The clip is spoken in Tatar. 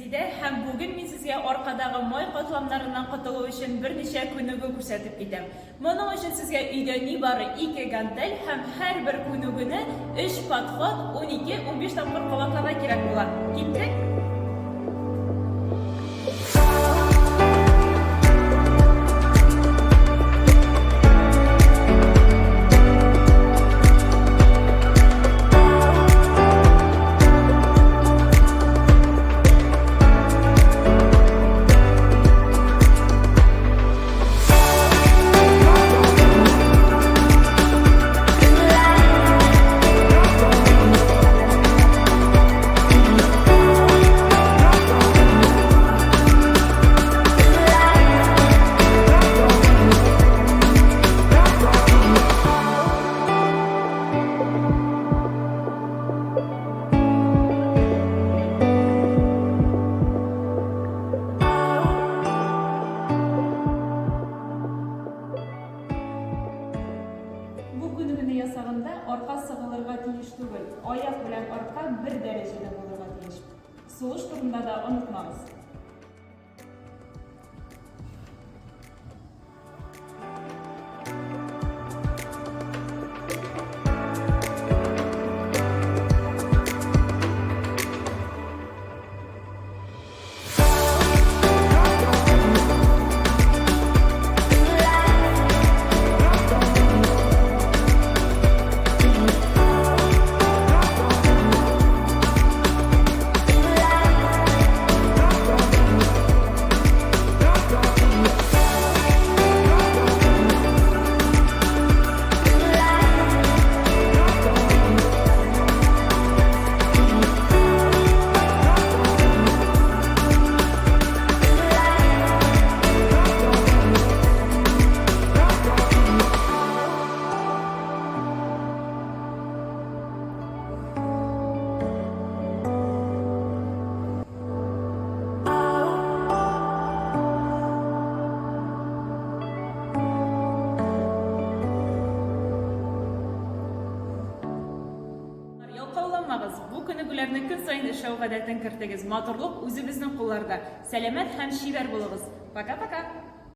Резидә һәм бүген мин сезгә аркадагы май катламнарыннан котылу өчен берничә күнегү күрсәтеп китәм. Моның өчен сезгә өйдә нибары ике гантель һәм һәрбер күнегүне өч подход, 12-15 тапкыр кабатларга кирәк була. Киттек! Бу күнегүне ясаганда арка сыгылырга тиеш түгел, аяк белән арка бер дәрәҗәдә булырга тиеш. Сулыш турында да онытмагыз. Ялкауланмагыз, бу күнегүләрне көн саен эшләү гадәтен кертегез. Матурлык үзебезнең кулларда. Сәламәт һәм чибәр булыгыз. Пока-пока!